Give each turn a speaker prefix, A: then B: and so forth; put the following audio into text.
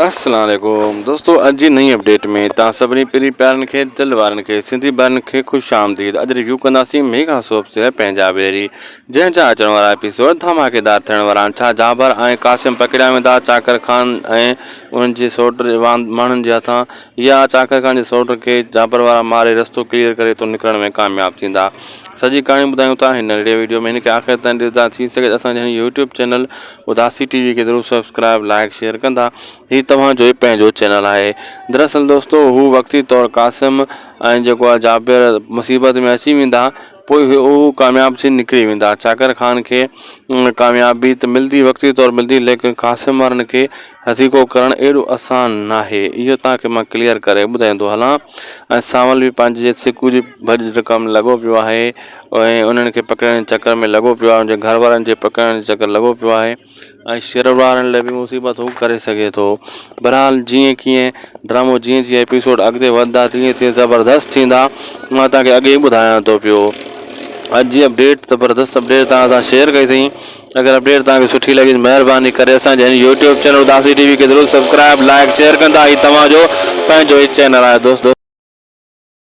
A: السلام عليڪم دوستو اڄ جي نئين اپڊيٽ ۾ توهان سڀني پرين پيارن کي دل وارن کي سنڌي ڀائرن کي خوش آمديد اڄ ريويو ڪنداسين ميگا سوپ سيريل پنهنجا ويري جنهن جا اچڻ وارا ايپيسوڊ ڌماڪيدار ٿيڻ وارا آهن ڇا جابر ۽ قاسم پڪڙيا ويندا چاڪر خان ۽ انهن جي سوٽ ماڻهن جي هٿان يا چاڪر خان جي سوٽ کي جابر وارا ماري رستو ڪليئر ڪري اتو نڪرڻ ۾ ڪامياب ٿيندا سڄي ڪهاڻي ٻڌايون ٿا هن ننڍڙي ويڊيو ۾ هن کي آخر تائين ڏسندا ٿي سگهي ته اسان جي هن يوٽيوب چينل اداسي ٽي وي کي ضرور سبسڪرائب لائڪ شيئر ڪندا هي توهان جو ئي پنهنجو چينل آهي دراصل دوستو هو وقتي طور قاسم ۽ جيڪو آهي جابر مصيبت ۾ اچي ويندا پوء هو ڪامياب ٿي نڪري ويندا چاڪر خان کي ڪاميابي ته ملدي وقتي طور ملدي ليڪن قاسم وارن کي هٿيڪو ڪرڻ ايڏو آسان ناهي اهو توهان کي مان ڪليئر ڪري ٻڌائيندو هلان ۽ سانول به پنهنجي سڪو جي ڀڄ ڊڪ ۾ لڳو پيو آهي ۽ انهن کي پڪڙڻ جي چڪر ۾ لڳو پيو آهي ان جي گهر وارن جي پڪڙڻ جي چڪر لڳو پيو آهي ۽ شھر وارن لاء به مصيبت هو ڪري سگهي ٿو بھرحال جيئن ڪيئن ڊرامو جيئن جيئن ايپيسوڊ اڳتي وڌندا تيئن تيئن زبردست ٿيندا مان توهان کي اڳي ئي ٻڌايان ٿو پيو اڄ جي اپڊيٽ زبردست اپڊيٽ توهان سان شيئر ڪئي اٿئي اگر اپڊيٽ توهان کي سٺي لڳي ته مهرباني ڪري اسان جي هن يوٽيوب چينل اداسي ٽي وي کي ضرور سبسڪرائب لائڪ شيئر ڪندا هي توهان جو پنهنجو ئي چينل آهي دوستو.